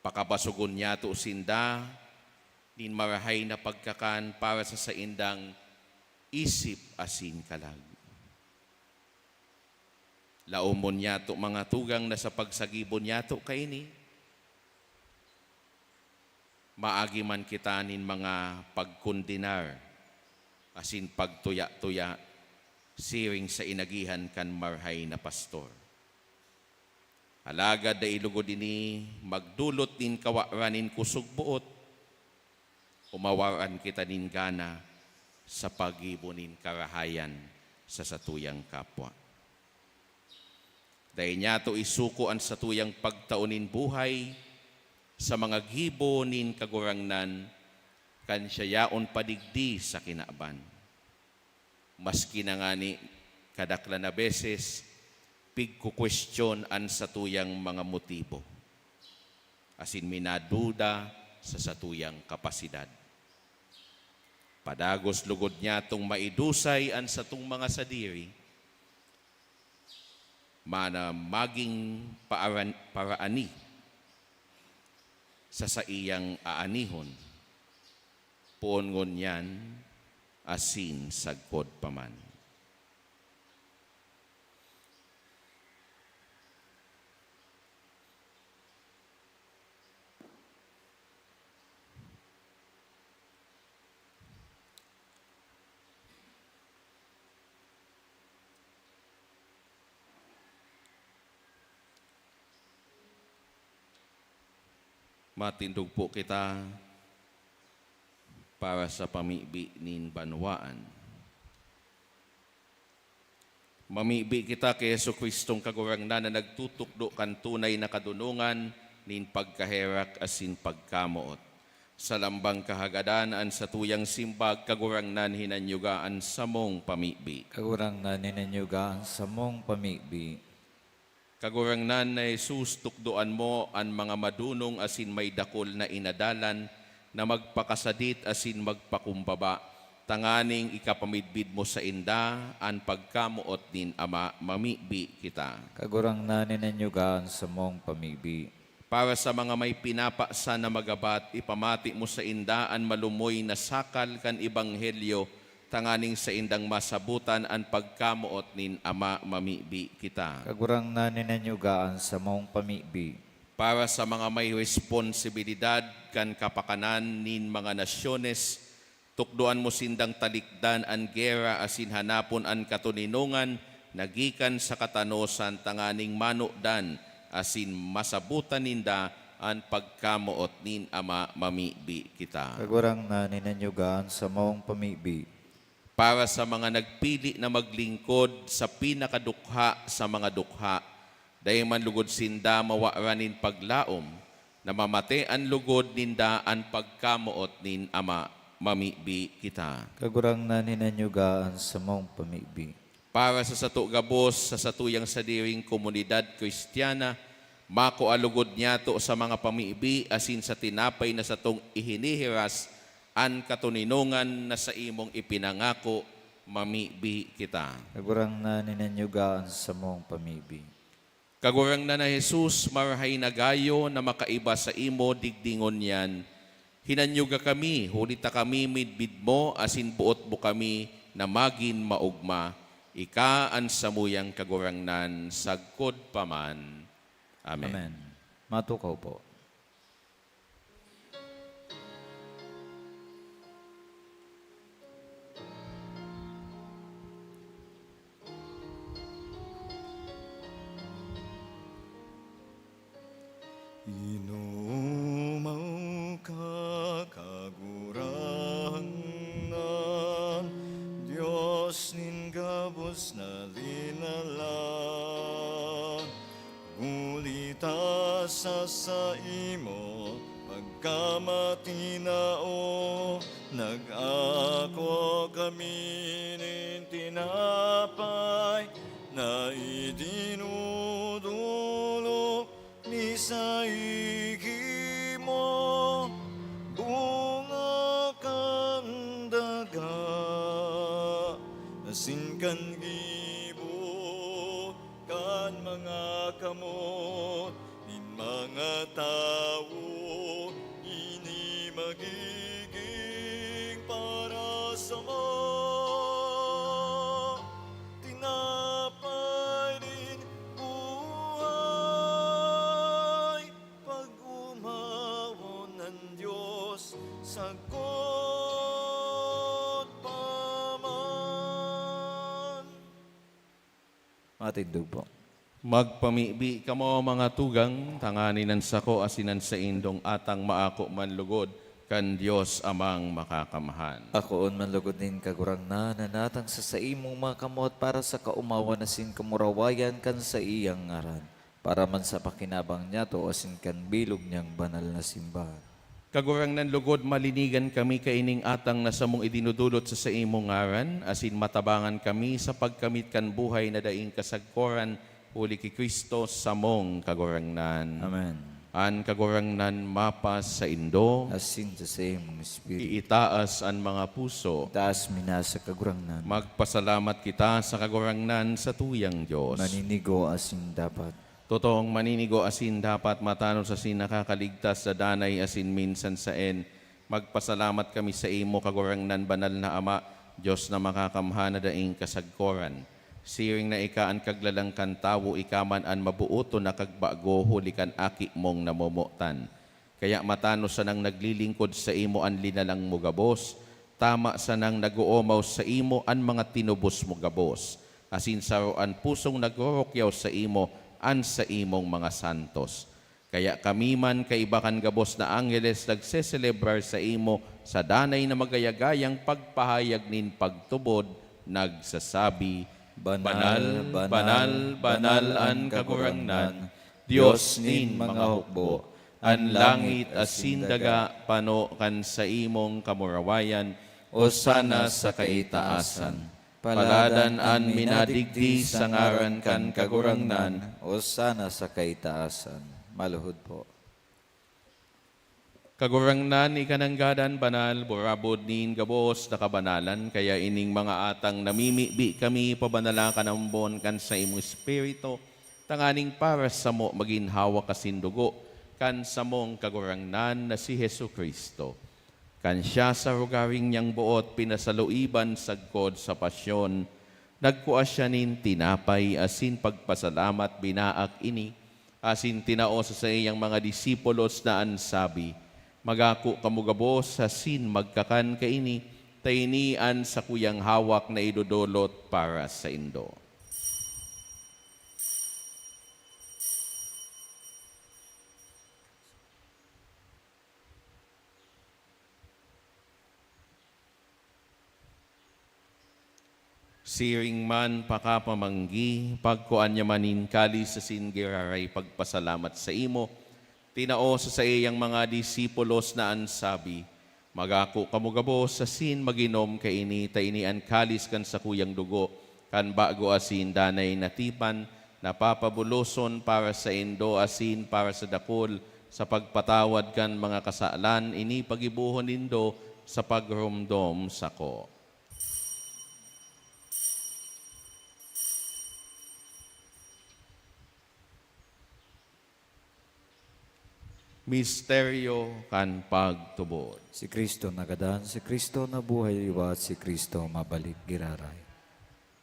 Pakabasogon niyato sinda nin marahay na pagkakan para sa saindang isip asin kalag. Laomon niyato, mga tugang, na sa pagsagibo niyato kaini, maagi man kita nin mga pagkondenar asin pagtuya-tuya siring sa inagihan kan marahay na pastor. Alagad dai lugod ini magdolot nin kawaran nin kusog boot o mawaran kita nin gana sa paggibo nin karahayan sa satuyang kapwa. Dai niyato isuko an satuyang pagtao nin buhay sa mga gibo nin Kagurangnan kan siya yaon pa digdi sa kinaban. Maski na ngani kadaklan na beses, pigkukwestiyon an satuyang mga motibo asin minaduda sa satuyang kapasidad. Padagos lugod niyatong maidusay an satong mga sadiri, mana maging paaran-, paraani sa saiyang aanihon, poon ngunyan asin sagkod pa man. Matindog po kita para sa pamibi nin banwaan. Mamibi kita ki Jesu-Cristong Kagurangnan na nagtutukdo kan tunay na kadonongan nin pagkaherak asin pagkamoot. Sa lambang kahagadan, an satuyang simbag, Kagurangnan, hinanyuga an samong pamibi. Kagurangnan, hinanyuga an samong pamibi. Kagurangnan na Jesus, tukdoan mo an mga madonong asin may dakul na inadalan na magpakasadit asin magpakumbaba, tanganing ikapamidbid mo sainda an pagkamoot nin Ama. Mamibi kita. Kagurangnan, hinanyuga an samong pamibi. Para sa mga may pinapasan na magabat, ipamati mo sainda an malumoy na sakal kan ebanghelyo, tanganing saindang masabotan an pagkamoot nin Ama. Mamibi kita. Kagurangnan, hinanyuga an samong pamibi. Para sa mga may responsibilidad kan kapakanan nin mga nasyones, tukdoan mo sindang talikdan an gera asin hanapon an katoninongan na gikan sa katanosan, tanganing manodan asin masabotan ninda an pagkamoot nin Ama. Mamibi kita. Kagurangnan, hinanyuga an samong pamibi. Para sa mga nagpili na maglingkod sa pinakadukha sa mga dukha, dai man lugod sinda mawaran nin paglaom na mamate an lugod ninda an pagkamoot nin Ama. mamibi kita. Kagurangnan, hinanyuga an samong pamibi. Para sa sato gabos, sa satuyang sadiring komunidad Kristiyana, makua lugod niyato sa mga pamibi asin sa tinapay na satong ihinihiras an katoninongan na saimong ipinangako, mamibi kita. Kagurangnan, hinanyuga an samong pamibi. Kagurangnan na Jesus, marahay na gayo na makaiba saimo digdi ngunyan. Hinanyuga kami, huli ta kami midbid mo asin boot mo kami na magin maogma. Ika an samuyang Kagurangnan, sagkod pa man. Amen. Amen. Matukaw po. Inomaw ka, Kagurangnan, Dios nin gabos na linalang. Huli ta sa saimo pagkamatinao, nag-ako kami nin tinapay na idinudulok ni saigi mo, bunga kan daga, asin kan gibo kan mga kamot nin mga tawo. Ini magiging para samo tinapay nin buhay, pag-omawon an Dios sagkod pa man. Matindog po. Magpamibi kamo, mga tugang, tanganing an sako asin an saindong atang maako man lugod kan Dios Amang Makakamhan. Akoon man lugod nin Kagurangnan an atang sa saimong mga kamot para sa kaomawan asin kamurawayan kan saiyang ngaran, para man sa pakinabang niyato asin kan bilog niyang banal na simbahan. Kagurangnan, lugod malinigan kami kaining atang na samong idinudulot sa saimong ngaran, asin matabangan kami sa pagkamit kan buhay na daing kasagkoran, huli ki Cristo samong Kagurangnan. Amen. An Kagurangnan mapasaindo. Asin sa saimong espiritu. Iitaas an mga puso. Itaas mi na sa Kagurangnan. Magpasalamat kita sa Kagurangnan, satuyang Dios. Maninigo asin dapat. Totoong maninigo asin dapat, matanos asin nakakaligtas sa danay asin minsan saen. Magpasalamat kami saimo, Kagurangnan, Banal na Ama, Dios na Makakamhan na daing kasagkoran. Siring na ika an Kaglalang kan tawo, ika man an mabooton na Kagbago huli kan Aki mong namomotan. Kaya matanos sanang naglilingkod saimo an linalang mo gabos, tama sanang nag-oomaw saimo an mga tinubos mo gabos, asin saro an pusong nagrurukyaw saimo an saimong mga santos. Kaya kami man, kaiba kan gabos na angheles, nagseselebrar saimo sa danay na magayagayang pagpahayag nin pagtubod, nagsasabi, Banal, banal, banal an Kagurangnan, Dios nin mga hukbo. An langit asin daga pano kan saimong kamurawayan. Osana sa kaitaasan. Paladan an minadigdi sa ngaran kan Kagurangnan. Osana sa kaitaasan. Maluhod po. Kagurangnan, ika nanggad an banal, burabod nin gabos na kabanalan, kaya ining mga atang namimibi kami, pabanala kan ambon kan saimong Espiritu, tanganing para samo magin hawak asin dugo kan samong Kagurangnan na si Jesu-Cristo. Kan siya sa rogaring niyang boot pinasaluiban sagkod sa pasyon, nagkua siya nin tinapay asin pagpasalamat, binaak ini, asin tinao sa saiyang mga disipulos na an sabi, "Magako kamo gabos asin magkakan kaini, ta ini an sakuyang hawak na idodolot para saindo." Siring man pakapamanggi, pagkua niya man nin kalis asin giraray pagpasalamat saimo, tinao sa saiyang mga disipulos na an sabi, Magako kamo gabos asin mag-inom kaini, ta ini an kalis kan sakuyang dugo, kan bago asin danay na tipan, na papabuloson para saindo asin para sa dakul, sa pagpatawad kan mga kasalan. Ini paggibohon nindo sa pagromdom sako. Misteryo kan pagtubod. Si Cristo nagadan, si Cristo nabuhay liwat, si Cristo mabalik giraray.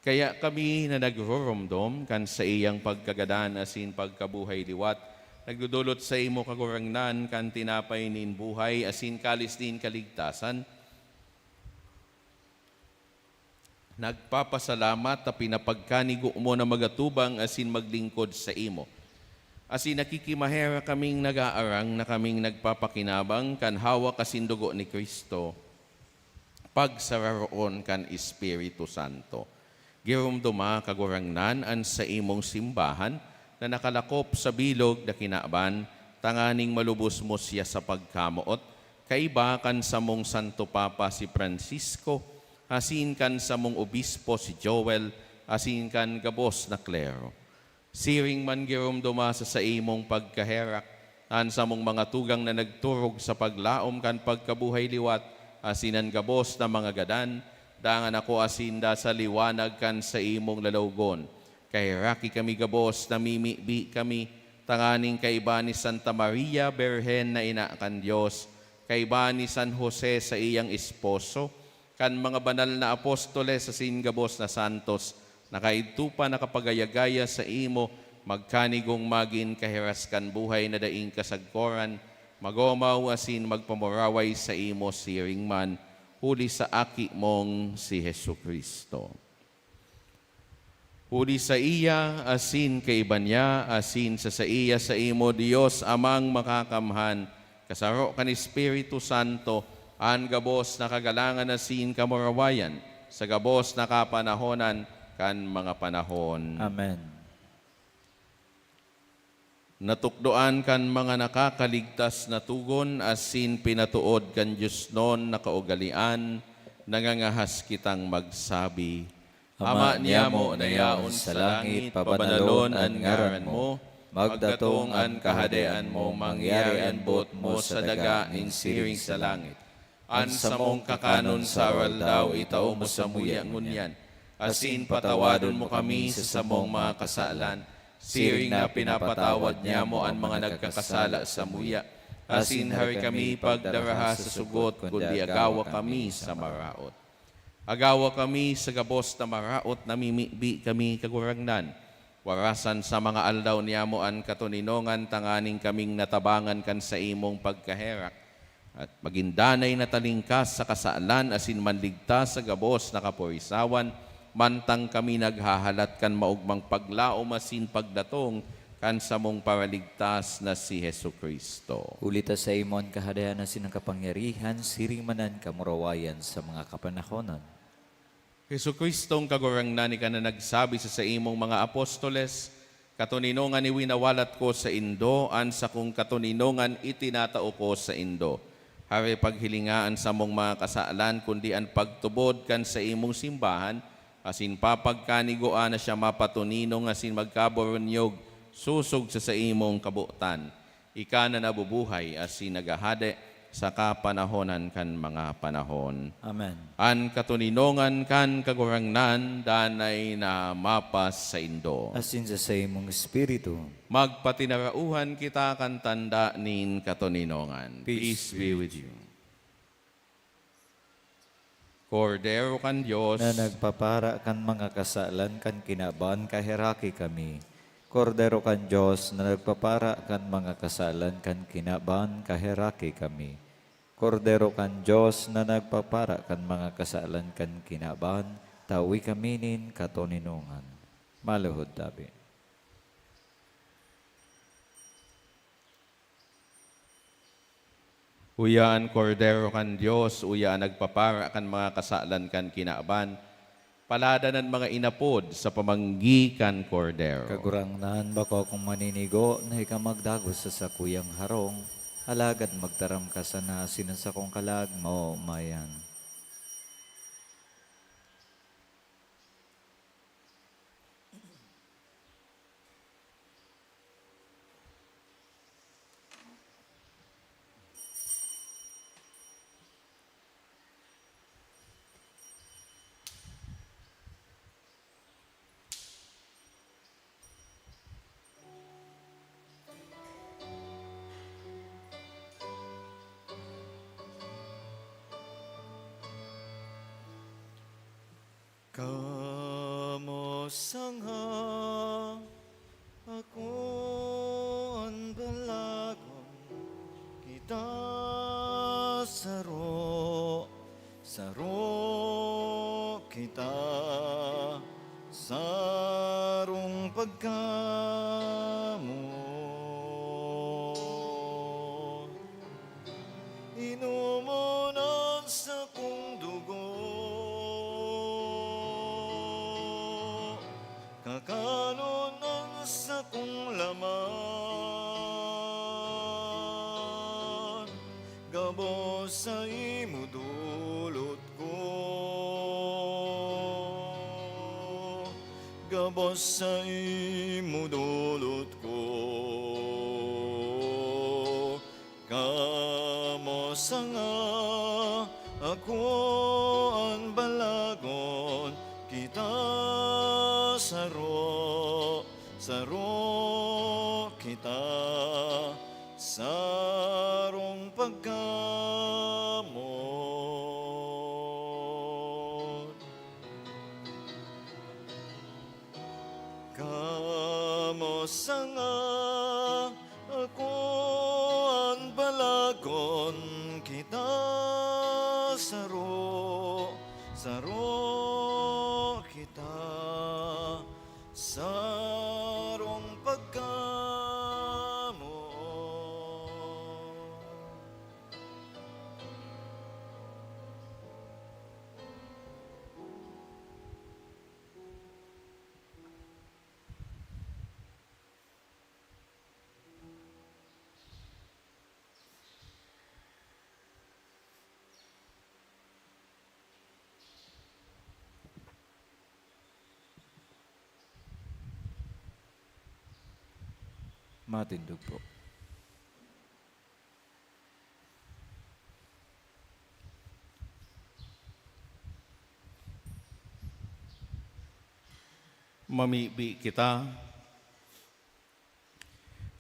Kaya kami na nagroromdom kan saiyang pagkagadan asin pagkabuhay liwat, nagdodolot saimo, Kagurangnan, kan tinapay nin buhay asin kalis nin kaligtasan. Nagpapasalamat ta pinapagkanigo mo na magatubang asin maglingkod saimo. Asin nakikimaherak kaming nag-aarang na kaming nagpapakinabang kan hawak asin dugo ni Cristo, pagsararoon kan Espiritu Santo. Giromdoma, Kagurangnan, an saimong simbahan na nakalakop sa bilog na kinaban, tanganing malubos mo siya sa pagkamoot, kaiba kan samong Santo Papa si Francisco, asin kan samong obispo si Joel, asin kan gabos na klero. Siring man giromdoma sa saimong pagkaherak an samong mga tugang na nagturog sa paglaom kan pagkabuhay liwat, asin an gabos na mga gadan, dangan akoa sinda sa liwanag kan saimong lalawgon. Kaheraki kami gabos, namimibi kami, tanganing kaiba ni Santa Maria, Birhen na ina kan Dios, kaiba ni San Jose, saiyang esposo, kan mga banal na apostoles asin gabos na santos, na kaidto pa nakapagaya-gaya saimo, magkanigong magin kahiras kan buhay na daing kasagkoran, magomaw asin magpamuraway saimo siring man, huli sa Aki mong si Jesu-Cristo. Huli saiya, asin kaiba niya, asin sa saiya saimo, Dios Amang Makakamhan, kasaro kan Espiritu Santo, an gabos na kagalangan asin kamurawayan, sa gabos na kapanahonan kan mga panahon. Amen. Natukdoan kan mga nakakaligtas na togon asin pinatood kan diosnon na kaugalean, nangangahas kitang magsabi, Ama niamo na yaon sa langit, pabanalon an ngaran mo, magdatong an kahadean mo, mangyari an boot mo sa daga nin siring sa langit. An samong kakanon sa aroaldaw itao mo samuya ngunyan, asin patawadon mo kami sa samong mga kasalan, siring na pinapatawad niamo an mga nagkakasala samuya, asin hari kami pagdaraha sa sugot, kundi agawa kami sa maraot. Agawa kami sa gabos na maraot, namimibi kami, Kagurangnan. Warasan sa mga aldaw niamo an katoninongan, tanganing kaming natabangan kan saimong pagkaherak, at magin danay na talingkas sa kasalan asin manligtas sa gabos na kaporisawan, mantang kami naghahalat kan maogmang paglaom asin pagdatong kan samong Paraligtas na si Jesu-Cristo. Huli ta saimo an kahadean asin an kapangyarihan, siring man an kamurawayan sa mga kapanahonan. Jesu-Cristong Kagurangnan, ika na nagsabi sa saimong mga apostoles, "Katoninongan iwinawalat ko saindo, an sakong katoninongan itinatao ko saindo." Hare, paghilinga an samong mga kasalan, kundi an pagtubod kan saimong simbahan, asin papagkanigoan na siya mapatoninong asin magkaburunyog sosog sa saimong kabotan. Ika na nabubuhay asin naghahade sa kapanahonan kan mga panahon. Amen. An katoninongan kan Kagurangnan danay na mapasaindo. Asin sa saimong espiritu. Magpatinarauhan kita kan tanda nin katoninongan. Peace be with you. Kordero kan Dios. Na nagpapara kan mga kasalan kan kinaban, kaheraki kami. Kordero kan Dios na nagpapara kan mga kasalan kan kinaban, kaheraki kami. Kordero kan Dios na nagpapara kan mga kasalan kan kinaban, tawi kami nin katoninongan. Maluhod tabi. Uya an Kordero kan Dios, uya an nagpapara kan mga kasalan kan kinaban. Paladan an mga inapod sa pamanggi kan Kordero. Kagurangnan, bako akong maninigo na ika magdagos sa sakuyang harong, Alagad magtaram ka sana asin an sakong kalag maomayan. Kamo sanga, ako an balagon, kita saro, saro kita, sarong pagkamoot. Inomon an sakong dugo, kakanon an sakong laman, gabos saimo dolot ko, gabos saimo dolot ko. Kamo sanga, ako an balagon, kita saro, saro kita, sarong pagkamoot. Kamo sanga, ako an balagon, kita saro, saro kita, sarong pagkamoot. Matindog po. Mamibi kita.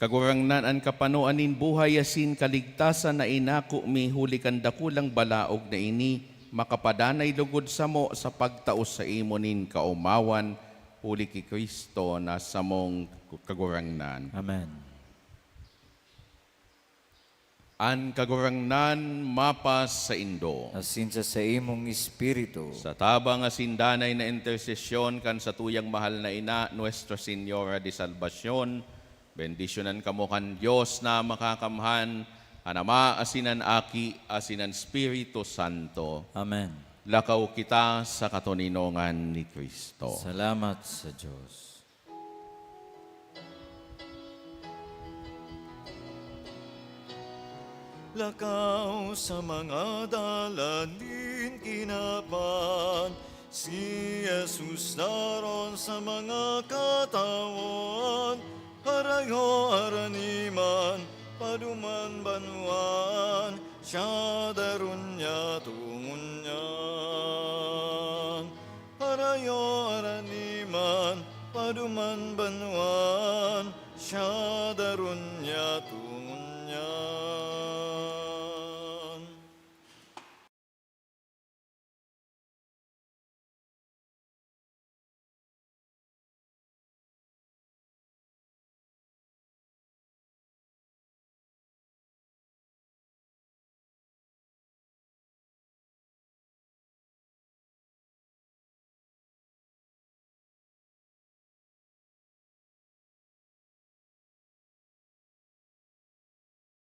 Kagurangnan, an kapanoan nin buhay asin kaligtasan na inako mi huli kan dakulang balaog na ini, makapadanay lugod samo sa pagtao saimo nin kaomawan, huli ki Cristo na samong Kagurangnan. Amen. An Kagurangnan mapasaindo. Asin sa saimong espiritu. Sa tabang asin danay na intersesyon kan satuyang mahal na Ina, Nuestra Señora de Salvacion, bendisyonan kamo kan Dios na Makakamhan, an Ama asin an Aki asin an Espiritu Santo. Amen. Lakaw kita sa katoninongan ni Cristo. Salamat sa Dios. Lakaw sa mga dalan nin kinaban, si Jesus daron sa mga katawan, harayo araniman, paduman banwaan, siya daron niya tungon niyan. Harayo araniman, paduman banwaan, siya daron niya